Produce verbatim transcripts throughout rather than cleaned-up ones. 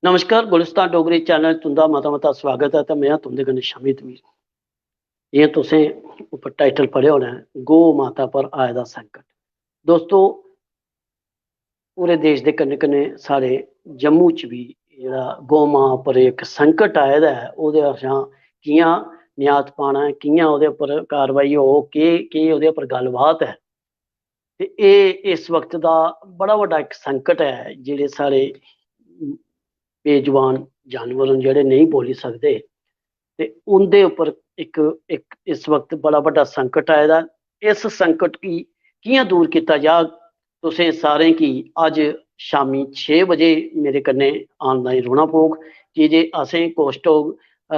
नमस्कार, गुलिस्तान डोगरी चैनल तुंदा मता मता स्वागत ऐ ते में आं तुंदे कन्नै शामिद मीर। जि'यां तुसें उप्पर टाइटल पढ़ेआ होना ऐ, गौ माता पर आए दा संकट। दोस्तो, पूरे देश दे कन्नै कन्नै साढ़े जम्मू च बी जेह्ड़ा गौ मां पर इक संकट आए दा ऐ, ओह्दे असें कि'यां नियात पाना ऐ, कि'यां ओह्दे उप्पर कार्रवाई होग, केह् केह् ओह्दे उप्पर गल्लबात ऐ। ते एह् इस वक्त दा बड़ा बड्डा इक संकट ऐ, जेह्ड़े साढ़े बेजुबान जानवर न, जेह्ड़े नेईं बोली सकदे, ते उं'दे उप्पर इक इक इस वक्त बड़ा बड्डा संकट आए दा। इस संकट गी कि'यां दूर कीता जाग, तुसें सारें गी अज्ज शामी छे बजे मेरे कन्नै ऑनलाइन रौह्ना पौग, की जे असें कोशट होग, अ,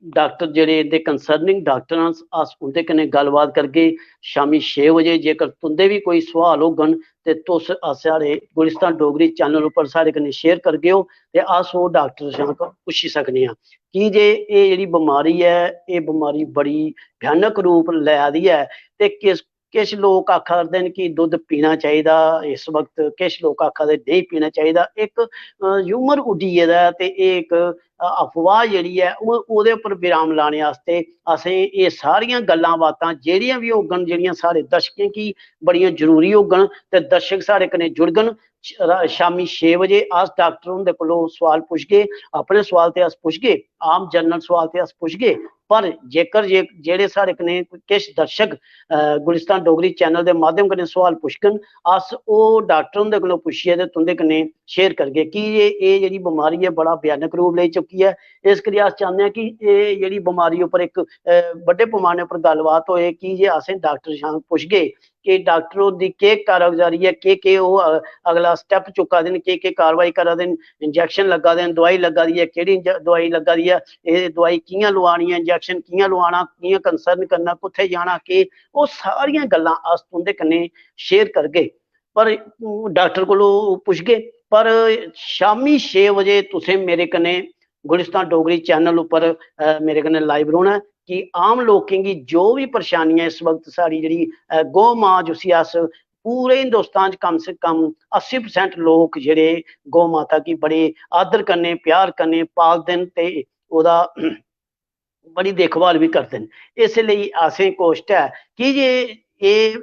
डाक्टर जेह्ड़े इं'दे कंसर्निंग डाक्टर न, अस उं'दे कन्नै गल्लबात करगे शामी छे बजे। जेकर तुं'दे बी कोई सोआल होङन ते तुस अस साढ़े गुलिस्तान डोगरी चैनल उप्पर साढ़े कन्नै शेयर करगे ओ ते अस ओह् डाक्टर शा पुच्छी सकने आं। की जे एह् जेह्ड़ी बमारी ऐ, एह् बमारी बड़ी भयानक रूप लै दी ऐ ते किस किश लोक आखा करदे न कि दुद्ध पीना चाहिदा इस वक्त, किश लोक आखा दे नेईं पीना चाहिदा। इक, अ, ह्यूमर उड्डी गेदा ऐ ते एह् इक, अ, अफवाह जेह्ड़ी ऐ, ओह्, ओह्दे उप्पर विराम लाने आस्तै असें एह् सारियां गल्लां बातां जेह्ड़ियां बी होङन, जेह्ड़ियां साढ़े दर्शकें गी बड़ियां जरूरी होङन ते दर्शक साढ़े कन्नै जुड़ङन, श-, रा-, शामी छे बजे अस डाक्टर हुंदे कोलों सोआल पुछगे, अपने सोआल ते अस पुछगे, आम जनरल सोआल ते अस पुछगे, पर जेकर जे, जेह्ड़े साढ़े कन्नै किश दर्शक, अ, गुलिस्तान डोगरी चैनल दे माध्यम कन्नै सोआल पुछङन, अस ओह् डाक्टर हुंदे कोलों पुच्छियै ते तुं'दे कन्नै शेयर करगे, की जे एह् जेह्ड़ी बमारी ऐ, बड़ा भयानक रूप लेई चुकी ऐ। इस करियै अस चाह्न्ने आं कि एह् जेह्ड़ी बमारी उप्पर इक, अ, बड्डे पैमाने उप्पर गल्लबात होए, की जे असें डाक्टर शा पुछगे कि डाक्टर होर दी केह् कारगुजारी ऐ, केह् केह् ओह्, अ, अगला स्टैप चुक्का दे न, केह् केह् कार्रवाई करा दे न, इंजैक्शन लग्गा दे न, दोआई लग्गा दी ऐ, केह्ड़ी इंज-, दोआई लग्गा दी ऐ, एह् दोआई कि'यां लोआनी ऐ, इंजैक्शन कि'यां लोआना, कि'यां कंसर्न करना, कुत्थै जाना, केह्, ओह् सारियां गल्लां अस तुं'दे कन्नै शेयर करगे। पर, अम, डाक्टर कोलों पुछगे। पर शामी छे बजे तुसें मेरे कन्नै गुलिस्तान डोगरी चैनल उप्पर, अ, मेरे कन्नै लाइव रौह्ना ऐ कि आम लोकें गी जो बी परेशानियां इस वक्त साढ़ी जेह्ड़ी, अ, गौ मां, जिसी अस पूरे हिंदुस्तान च कम से कम अस्सी परसेंट लोक जेह्ड़े गौ माता गी बड़े आदर कन्नै, प्यार कन्नै पालदे न ते ओह्दा बड़ी देखभाल बी करदे न। इस लेई असें कोशट ऐ, की जे एह्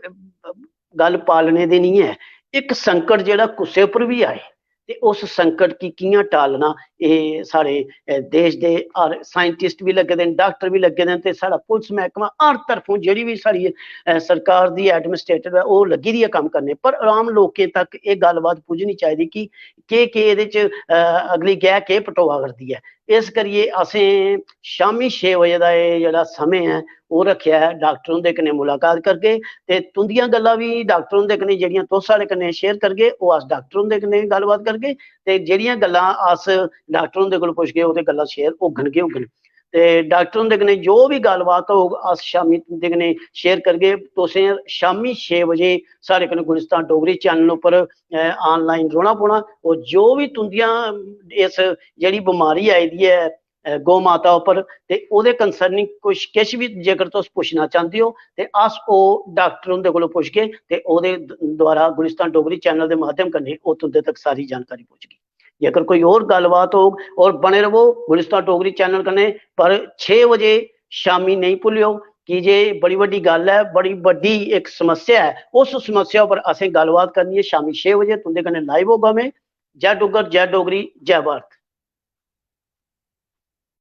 गल्ल पालने दी निं ऐ। इक संकट जेह्ड़ा कुसै उप्पर बी आए ते उस संकट गी कि'यां टालना, एह् साढ़े, अ, देश दे हर साइंटिस्ट बी लग्गे दे न, डाक्टर बी लग्गे दे न ते साढ़ा पुलस मैह्कमा हर तरफों जेह्ड़ी बी साढ़ी, अ, सरकार दी एडमिनिस्ट्रेटर ऐ, ओह् लग्गी दी ऐ कम्म करने। पर आम लोकें तक एह् गल्लबात पुज्जनी चाहिदी कि केह्, केह् एह्दे च, अ, अगली गैऽ केह् पटोआ करदी ऐ। इस करियै असें शामी छे बजे दा एह् जेह्ड़ा समें ऐ, ओह् रक्खेआ ऐ। डाक्टर हुंदे कन्नै मुलाकात करगे ते तुं'दियां गल्लां बी डाक्टर हुंदे कन्नै जेह्ड़ियां तुस साढ़े कन्नै शेयर करगे, ओह् अस डाक्टर हुंदे कन्नै गल्लबात करगे ते जेह्ड़ियां गल्लां अस डाक्टर हुंदे कोल पुछगे, ओह् ते गल्लां शेयर होङन गै होङन। ते डाक्टर हुंदे कन्नै जो बी गल्लबात होग, अस शामी तुं'दे कन्नै शेयर करगे। तुसें शामी छे बजे साढ़े कन्नै गुलिस्तान डोगरी चैनल उप्पर, अ, ऑनलाइन रौह्ना पौना। और जो बी तुं'दियां इस जेह्ड़ी बमारी आई दी ऐ, अ, गौ माता उप्पर, ते ओह्दे कंसर्निंग कुछ, किश बी जेकर तुस पुच्छना चांह्दे ओ, ते अस ओह् डाक्टर हुंदे कोलों पुच्छगे ते ओह्दे द-, द्वारा गुलिस्तान डोगरी चैनल दे माध्यम कन्नै ओह् तुं'दे तक सारी जानकारी पुज्जगी। जेकर कोई होर गल्लबात होग, और बने रवो गुलिस्तान डोगरी चैनल कन्नै, पर छे बजे शामी नेईं भुल्लेओ, की जे बड़ी बड्डी गल्ल ऐ, बड़ी बड्डी इक समस्या ऐ। उस समस्या उप्पर असें गल्लबात करनी ऐ शामी छे बजे तुं'दे कन्नै लाइव होगा में। जय डुग्गर, जय डोगरी, जय भारत।